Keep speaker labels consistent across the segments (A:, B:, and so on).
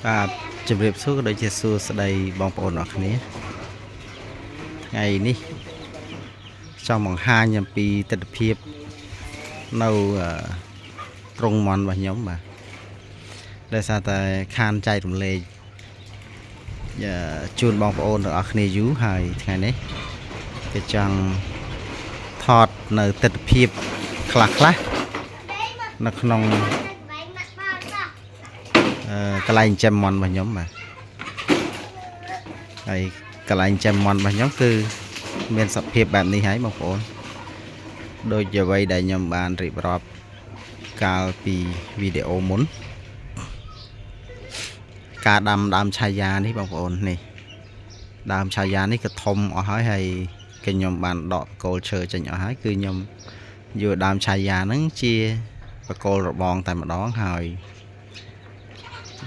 A: បាទជម្រាបសួរក៏ដូចជាសួស្តីបងប្អូនអរគ្នាថ្ងៃនេះចង់បង្ហាញអំពីទិដ្ឋភាពនៅអឺទ្រុងមាន់របស់ខ្ញុំបាទដោយសារតែខានចែករំលែកអឺជូនបងប្អូនទាំងអស់គ្នាយូរហើយថ្ងៃនេះគេចង់ថតនៅទិដ្ឋភាពខ្លះខ្លះៗនៅក្នុងកន្លែងចិញ្ចឹមមាន់របស់ខ្ញុំបាទ ហើយកន្លែងចាំមន់របស់ខ្ញុំគឺមានសភាពបែបនេះហើយបងប្អូនដូចអ្វីដែលខ្ញុំបានរៀបរាប់កាលពីវីដេអូមុនការដាំដើមឆាយានេះបងប្អូននេះដើមឆាយានេះក៏ធំអស់ហើយហើយគឺខ្ញុំបានដកបកគោលឈើចេញអស់ហើយគឺខ្ញុំយកដើមឆាយាហ្នឹងជាបកគោលរបងតែម្ដងហើយ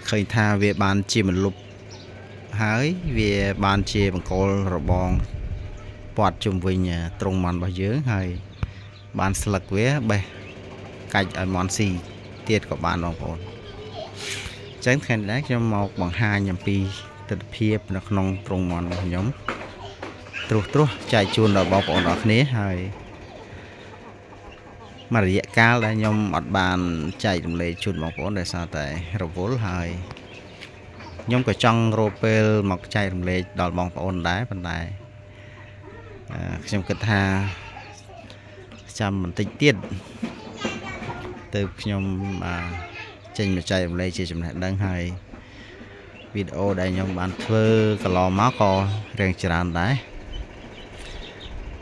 A: ឃើញថាវាបានជាមលុប ហើយវាបានជាបង្គោលរបងព័ទ្ធជុំវិញទ្រុងមាន់របស់យើងហើយបានស្លឹកវាបេះកាច់ឲ្យមាន់ស៊ីទៀតក៏បានបងប្អូនអញ្ចឹងថ្ងៃនេះខ្ញុំមកបង្ហាញអំពីទិដ្ឋភាពនៅក្នុងទ្រុងមាន់របស់ខ្ញុំត្រួសត្រាសចែកជូនដល់បងប្អូនអរគ្នាហើយមួយរយៈកាលដែលខ្ញុំអត់បានចែករំលែកជូនបងប្អូនដោយសារតែរវល់ហើយ ខ្ញុំក៏ចង់រកពេលមកចែករំលែកដល់បងប្អូនដែរប៉ុន្តែខ្ញុំគិតថាចាំបន្តិចទៀតទើបខ្ញុំចេញមកចែករំលែកជាចំណេះដឹងហើយវីដេអូដែលខ្ញុំបានធ្វើកន្លងមកក៏រៀងច្រើនដែរ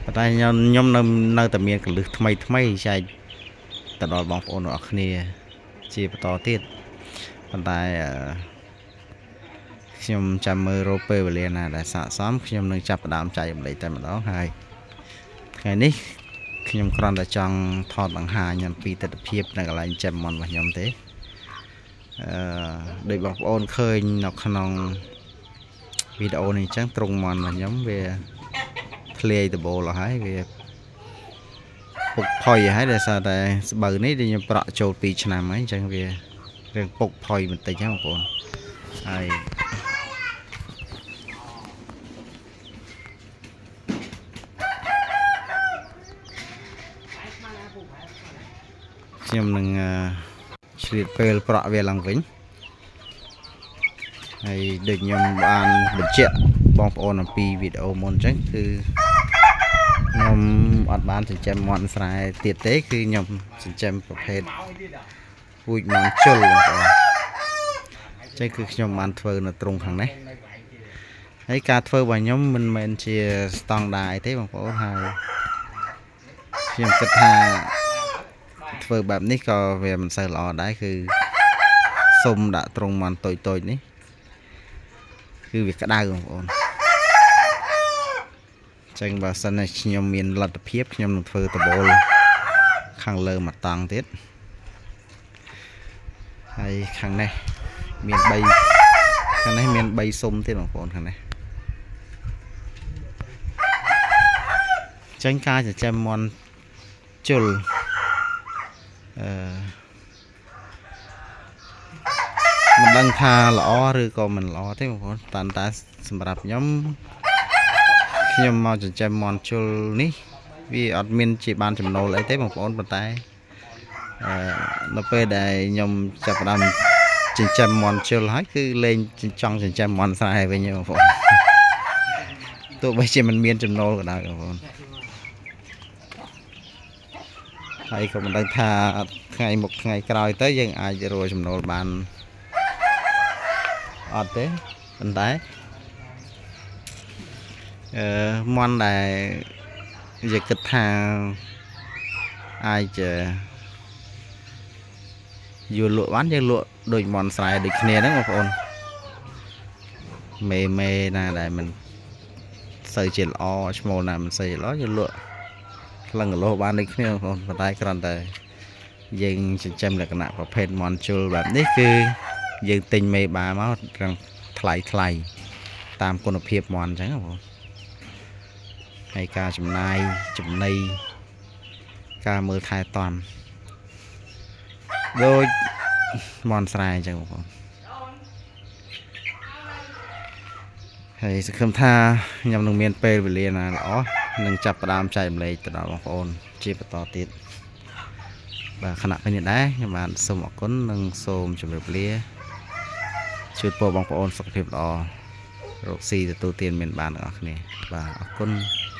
A: ប៉ុន្តែខ្ញុំនៅតែមានកលឹះថ្មីថ្មីចែកទៅដល់បងប្អូនទាំងអស់គ្នាជាបន្តទៀតប៉ុន្តែខ្ញុំចាំមើលរកពេលវេលាណាដែលស័ក្តិសមខ្ញុំនឹងចាប់ផ្ដើមចែករំលែកតែម្ដងហើយថ្ងៃនេះខ្ញុំគ្រាន់តែចង់ថតបង្ហាញអំពីទិដ្ឋភាពនៅកន្លែងចិញ្ចឹមមាន់របស់ខ្ញុំទេដូចបងប្អូនឃើញនៅក្នុងវីដេអូនេះអញ្ចឹងទ្រុងមាន់របស់ខ្ញុំវាធ្លាយដបូលអស់ហើយវាពុកផុយហើយដោយសារតែស្បូវនេះដែលខ្ញុំប្រក់ចូល2ឆ្នាំហើយអញ្ចឹងវារឿងពុកផុយបន្តិចហ្នឹងបងប្អូនហើយ ខ្ញុំនឹងឆ្លៀតពេលប្រក់វាឡើងវិញហើយដូចខ្ញុំបានបញ្ជាក់បងប្អូនអំពីវីដេអូមុនអញ្ចឹងគឺខ្ញុំអត់បានចិញ្ចឹមមាន់ស្រែទៀតទេគឺខ្ញុំចិញ្ចឹមប្រភេទពូជមាន់ជុលបងប្អូនអញ្ចឹងគឺខ្ញុំបានធ្វើនៅត្រង់ខាងនេះហើយការធ្វើរបស់ខ្ញុំមិនមែនជាស្តង់ដារអីទេបងប្អូនហើយខ្ញុំគិតថា ធ្វើបែបនេះក៏វាមិនសូវល្អដែរគឺសុំដាក់ត្រង់មាន់តូចតូចនេះគឺវាក្តៅបងប្អូនអញ្ចឹងបើសិនជាខ្ញុំមានលទ្ធភាពខ្ញុំនឹងធ្វើដបូលខាងលើមួយតង់ទៀតហើយខាងនេះមាន3ខាងនេះមាន3សុំទៀតបងប្អូនខាងនេះអញ្ចឹងការចិញ្ចឹមមាន់ជុល អឺមិនដឹងថាល្អឬក៏មិនល្អទេបងប្អូនតាមតែសម្រាប់ខ្ញុំខ្ញុំមកចិញ្ចឹមមាន់ជុលនេះវាអត់មានជាបានចំណូលអីទេបងប្អូនប៉ុន្តែអឺនៅពេលដែលខ្ញុំចាប់ផ្ដើមចិញ្ចឹមមាន់ជុលហើយគឺលែងចង់ចិញ្ចឹមមាន់ស្រែវិញទេបងប្អូនទោះបីជាមិនមានចំណូលក៏ដោយបងប្អូនហើយក៏មិនដឹងថាថ្ងៃមុខថ្ងៃក្រោយទៅយើងអាចរកចំណូលបានអត់ទេប៉ុន្តែមាន់ដែលយើងគិតថាអាចយកលក់បានយើងលក់ដូចមាន់ស្រែដូចគ្នាហ្នឹងបងប្អូនមេមេណាដែលមិនសូវជាល្អឈ្មោះណាមិនសូវជាល្អយើងលក់ក្លឹងគីឡូបានដូចគ្នាបងប្អូនប៉ុន្តែគ្រាន់តែយើងចិញ្ចឹមលក្ខណៈប្រភេទមាន់ជុលបែបនេះគឺយើងទិញមេបាមកត្រឹមថ្លៃថ្លៃតាមគុណភាពមាន់អញ្ចឹងបងប្អូនហើយការចំណាយចំណីការមើលថែទាំដូចមាន់ស្រែអញ្ចឹងបងប្អូន។ ហើយសង្ឃឹមថាខ្ញុំនឹងមានពេលវេលាណាល្អនឹងចាប់ផ្ដើមចែករំលែកទៅដល់បងប្អូនជាបន្តទៀតបាទខណៈពេលនេះដែរខ្ញុំបានសូមអរគុណនិងសូមជម្រាបលាជូនពរបងប្អូនសុខភាពល្អរកស៊ីទទួលទានមានបានទាំងអស់គ្នាបាទអរគុណ។